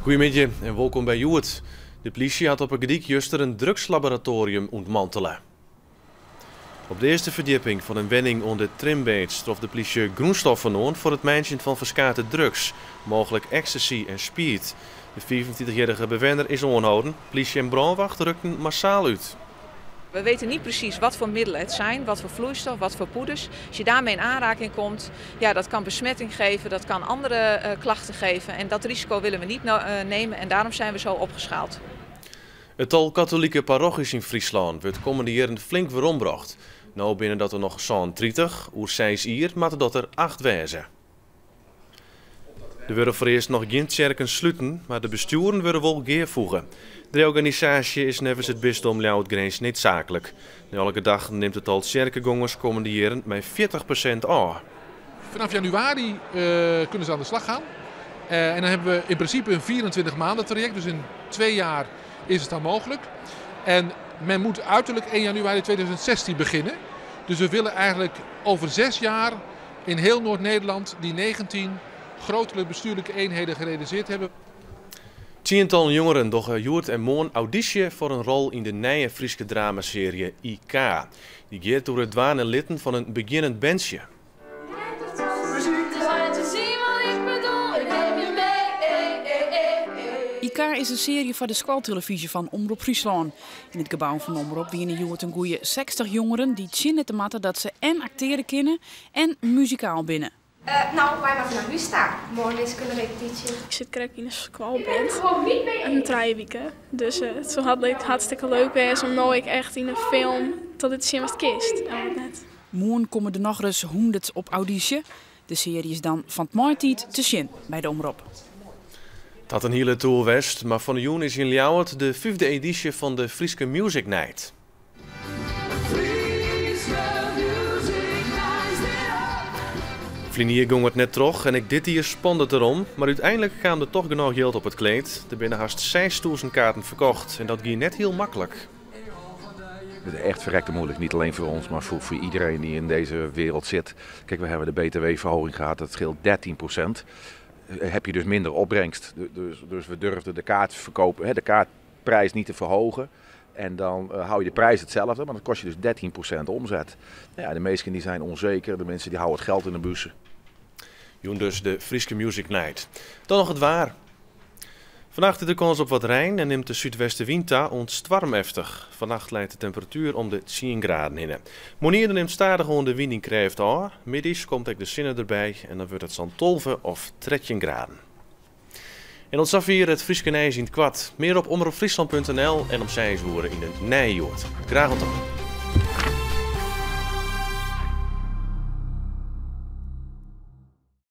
Goeiemiddei en wolkom by Hjoed. De plysje hat op 'e Gerdyk juster in drugslaboratoarium ûntmantele. Op de earste ferdjipping fan in wenning oan de Trimbeets trof de plysje grûnstoffen oan foar it meitsjen fan ferskate drugs, mooglik ecstasy en speed. De 35-jierrige bewenner is oanholden. Plysje en brânwacht rukten massaal út. We weten niet precies wat voor middelen het zijn, wat voor vloeistof, wat voor poeders. Als je daarmee in aanraking komt, ja, dat kan besmetting geven, dat kan andere klachten geven. En dat risico willen we niet nemen en daarom zijn we zo opgeschaald. It tal katolike parochys yn Fryslân wurdt kommende jierren flink werombrocht. No binne dat der noch 37, oer 6 jier moatte dat der 8 wêze. Der wurde foarearst noch gjin tsjerken sluten, mar de bestjoeren wurde wol gearfoege. De reorganisaasje is neffens it bisdom Ljouwert-Grins needsaaklik. Nei alle gedachten nimt it tal tsjerkegongers kommende jierren mei 40% ôf. Vanaf januari kunnen ze aan de slag gaan. En dan hebben we in principe een 24 maanden traject, dus in 2 jaar is het dan mogelijk. En men moet uiterlijk 1 januari 2016 beginnen. Dus we willen eigenlijk over 6 jaar in heel Noord-Nederland die 19 grotere bestuurlijke eenheden gerealiseerd hebben. Tsientallen jongeren dogge hjoed en moarn audysje foar in rol yn de nije Fryske dramasearje IK. Dy giet oer it dwaan en litten fan in begjinnend bandsje. IK is in searje foar de skoaltelefyzje fan Omrop Fryslân. Yn it gebou fan Omrop wiene hjoed in goeie 60 jongeren dy't sjen litte moatte dat se en aktearje kinne en muzikaal binne. No, wy moatte nei hûs ta. Moarn wiskunde-repetysje. Ik sit krekt yn 'e skoalband in 3 wike. Dus it soe hartstikke leuk wêze om no ek echt yn in film te litten sjen watst kinst en wat net. Moarn komme der nochris 100 op audysje. De searje is dan fan 't maitiid te sjen by de Omrop. It hat in hiele toer west, mar fan 'e jûn is yn Ljouwert de fyfde edysje fan de Fryske Music Night. Ferline jier gong it net troch en ek dit jier spande it derom, mar úteinlik kaam der toch genôch jild op it kleed. Der binne hast 6000 kaarten ferkocht en dat gie net hiel maklik. Het is echt verrekte moeilijk, niet alleen voor ons, maar voor iedereen die in deze wereld zit. Kijk, we hebben de BTW-verhoging gehad, dat scheelt 13%. Heb je dus minder opbrengst. Dus we durfden de kaartverkoop, hè, de kaartprijs niet te verhogen. En dan hou je de prijs hetzelfde, maar dan kost je dus 13% omzet. De meesten die zijn onzeker, de mensen die houden het geld in de bussen. Jûn dus de Fryske Music Night. Dan noch it waar. Fannacht is de kâns op wat rein en nimt de súdwestewyn ta oant stoarmeftich. Fannacht leit de temperatuer om de 10 graden hinne. Moarnier nimt stadichoan de wyn yn krêft ôf. Middeis komt ek de sinne derby en dan wurdt it sa'n 12 of 13 graden. En oant safier it Fryske nijs yn it koart. Mear op omropfryslan.nl en om 6 oere yn in nije Hjoed. Graach oant dan.